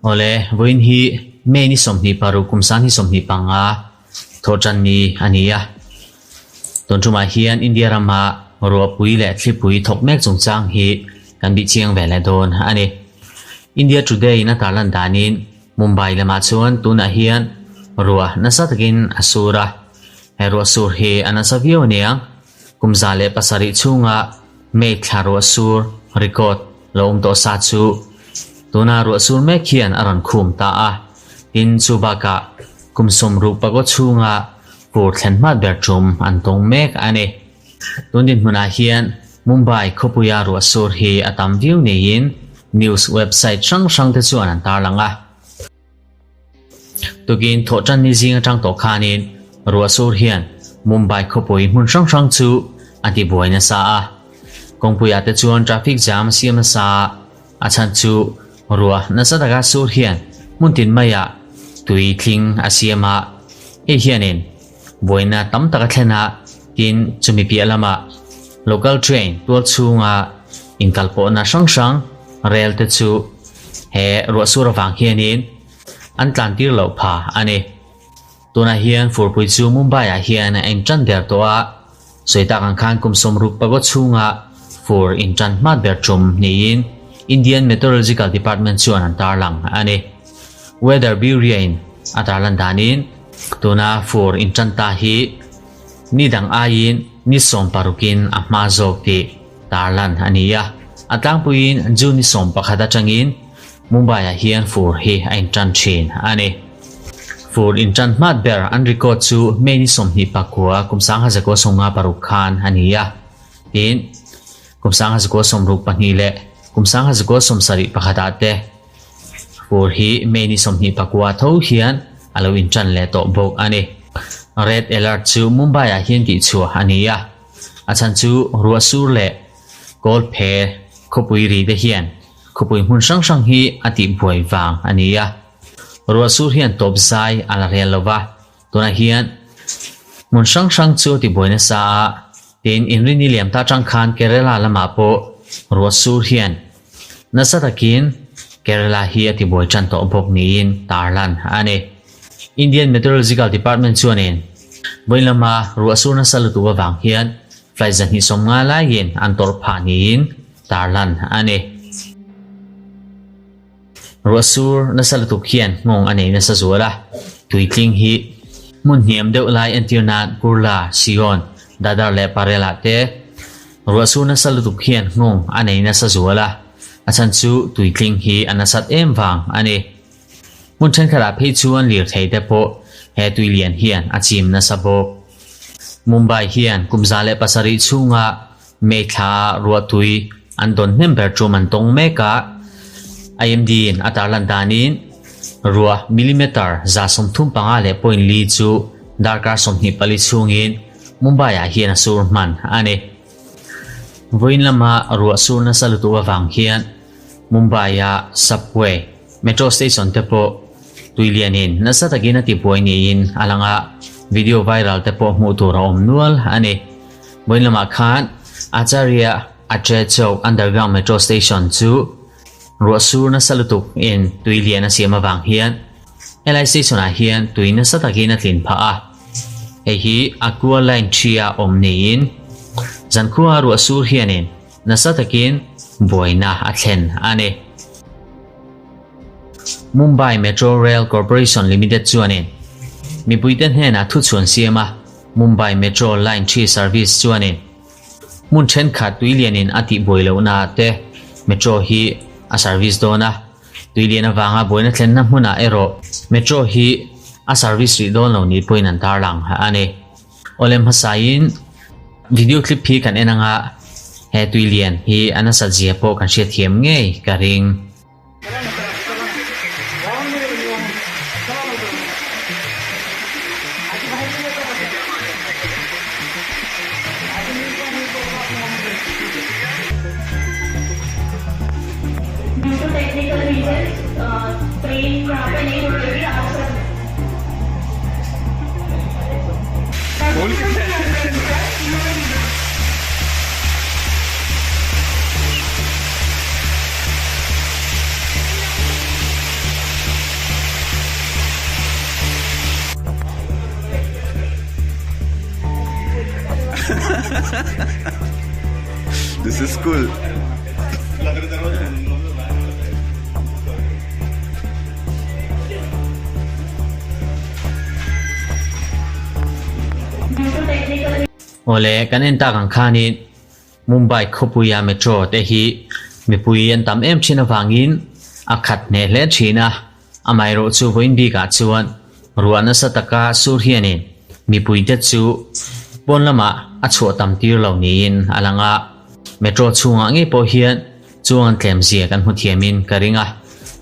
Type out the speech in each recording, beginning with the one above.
Awle, vawiin hi May ni 26 kum 2025 thawhtan ni a ni a. Tun tumah hian India rama ruahpui leh thlipui thawk mek chungchang hi kan bih chiang ve leh dawn a ni. India Today in a tarlan danin Mumbai lamah chuan tunah hian ruah nasa takin a sur a. He ruah sur hi a nasa viau aniang. Kum 107 chhunga May thla ruah sur record lo awm tawh sa chu tuna ruah sur mek hian a rawn khum ta a. Tin, chu bakah kum 65 chhunga fur thlen hmat ber tum an tawng mek a ni. Tun dinhmunah hian Mumbai khawpuia ruah sur hi a tam viau niin news website hrang hrang te chuan an tarlang a. Tukin thawhtan ni zing atang tawh khanin ruah sur hian Mumbai khawpui hmun hrang hrang chu a ti buai nasa a. Kawngpuiah te chuan traffic jam a siam nasa a, a chhan chu ruah nasa taka sur hian hmun tin maiah tui tling a siam a, hei hianin buaina tam tak a thlen a, tin chumi piah lamah local train tual chhunga inkalpawhna hrang hrang rel te chu he ruahsur avang hianin an tlan tir loh pha a ni. Tunah hian furpui chu Mumbai-ah hian a intan der tawh a, sawi tak ang khan kum 65 chhunga fur intan hmat ber tum niin Indian Meteorological Department chuan an tarlang a ni. Weather Bureau-in a tarlan danin tuna fur intan ta hi ni dang aiin ni 16in a hma zawk tih tarlan a ni a. A tlangpuiin June ni 11 atangin Mumbai-ah hian fur hi a intan thin a ni. Fur intan hmat ber an record chu May ni 29 kum 1956 khan a ni a. Tin, kum 1962 leh kum 1971 te fur hi May ni 29 tho hian a lo intan leh tawh bawk a ni. Red alert chu Mumbai-ah hian tihchhuah a ni a. A chhan chu ruah sur leh kawl phe khawpui ri te hian khawpui hmun hrang hrang hi a tihbuai vang a ni a. Ruah sur hian tawp zai a la rel lo va, tunah hian hmun hrang hrang chu a tibuai nasa a, tin inrini liam ta atang khan Kerala lamah pawh ruah sur hian nasa takin Kerala hi a tibuai tan tawh bawk niin tarlan a ni. Indian Meteorological Department chuanin vawiin lama ruah sur nasa lutuk avang hian flight 250 laiin an tawrh phah niin tarlan a ni. Ruah sur nasa lutuk hian nghawng a nei nasa zual a, tuitling hi hmun hniam deuh lai entir nan Kurla, Sion, Dadar leh Parel ah te ruah sur nasa lutuk hian nghawng a nei nasa zual a, a chhan chu tuitling hi a nasat em vang a ni. Hmun thenkhatah phei chuan lirthei te pawh he tui lian hian a chim nasa bawk. Mumbai hian kum 107 chhunga May thla ruah tui an dawn hnem ber tum an tawng mek a, IMD in a tarlan danin ruah millimeter 35 leh point li chu darkar 24 chhungin Mumbai-ah hian a sur hman a ni. Vawiin lama ruah sur nasa lutuk avang hian Mumbai-a subway, metro station te pawh tui lianin nasa takin a tibuai niin a lang a, video viral te pawh hmuh tur a awm nual a ni. Vawiin lamah khan Acharya Atre Chowk Underground Metro Station chu ruah sur nasa lutuk in tui lian a siam avang hian helai station ah hian tui nasa takin a tlin phah a. Hei hi Aqua Line 3 ah awm niin zankhua ruah sur hianin nasa takin buaina a thlen a ni. Mumbai Metro Rail Corporation Limited chuanin mipuite hnenah thuchhuan siam a, Mumbai Metro Line 3 service chuanin hmun thenkhat tuilianin a tihbuai lohna te metro hi a service dawn a, tuilian avanga buaina thlenna hmunah erawh metro hi a service rih dawn lo ni pawhin an tarlang a ni. Awlem hmasain video clip hi kan en anga he tuilian hi a nasat zia pawh kan hriatthiam ngei ka ring. Due to technical reasons, train यहाँ पे नहीं रुकेगी आप सब This is cool. Awle, kan en tak ang khanin Mumbai khawpuia metro te hi mipui an tam em thin avangin a khat hneh hle thin a, amaherawh chu vawiin bikah chuan ruah nasa taka sur hianin mipuite chu pawn lamah a chhuah tam tir lo niin a lang a, metro chhungah ngei pawh hian chuang an tlem zia kan hmu thiamin ka ring a,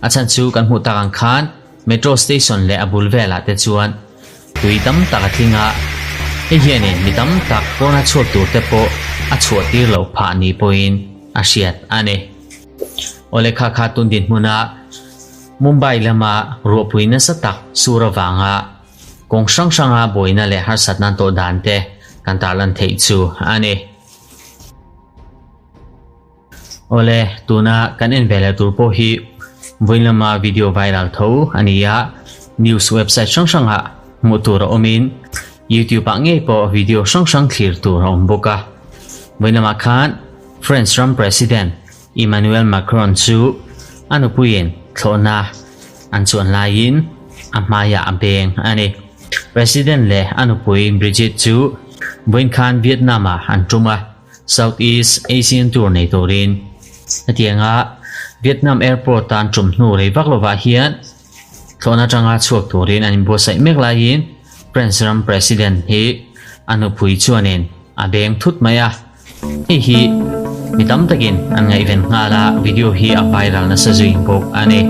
a chhan chu kan hmuh tak ang khan metro station leh a bul velah te chuan Tui tam tak a tling a, hei hianin mi tam tak pawna chhuak tur te pawh a chhuah tir loh phah ni pawhin a hriat a ni. Awle kha kha tun dinhmuna Mumbai lama ruahpui nasa tak sur avanga kawng hrang hranga buaina leh harsatna an tawh dan te kan tarlan theih chu a ni. Awle, tuna kan en ve leh tur pawh hi vawiin lama video viral tho a ni a, news website hrang hrangah hmuh tur a awmin YouTube ah ngei pawh video hrang hrang thlir tur a awm bawk a. Vawiin lamah khan France ram President Emmanuel Macron chu a nupuiin thlawhna an chuan laiin a hmaiah a beng a ni. President leh a nupui Brigitte chu vawiin khan Vietnam ah an tum a. South East Asian Tour nei turin hetianga Vietnam Airport tan tum hnu rei vak lovah hian thlawhna atanga chhuak turin an inbuatsaih mek laiin France ram President hi a nupui chuanin a beng thut mai a, hei hi mi tam takin an ngaihven nghal a, video hi a viral nasa zui bawk a ni.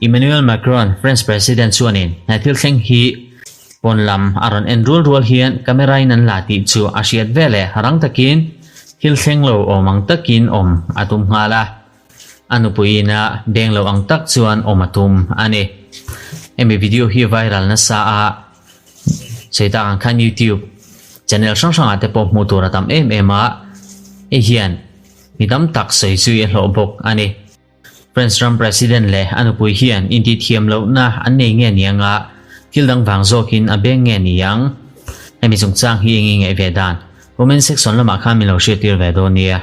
Emmanuel Macron, French President chuanin he thil thleng hi pawn lam a rawn en rual rual hian camera in an la tih chu a hriat veleh rang takin thil thleng lo awm ang takin awm a tum nghal a, a nupui ina beng lo ang tak chuan awm a tum a ni. Hemi video hi viral nasa a sawi tak ang khan YouTube channel hrang hrangah te pawh hmuh tur a tam em em a, hei hian Mi tam tak sawi zui a hlawh bawk a ni. France ram President leh a nupui hian intihthiam lohna an nei nge ni anga thil dang vang zawkin a beng nge ni ang? Hemi chungchang hi eng i ngaih ve dan? Comment section lamah khan min lo hriattir ve dawn nia.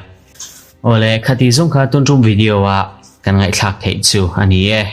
Awle, khati zawng kha tun tum video a kan ngaihthlak theih chu a ni e.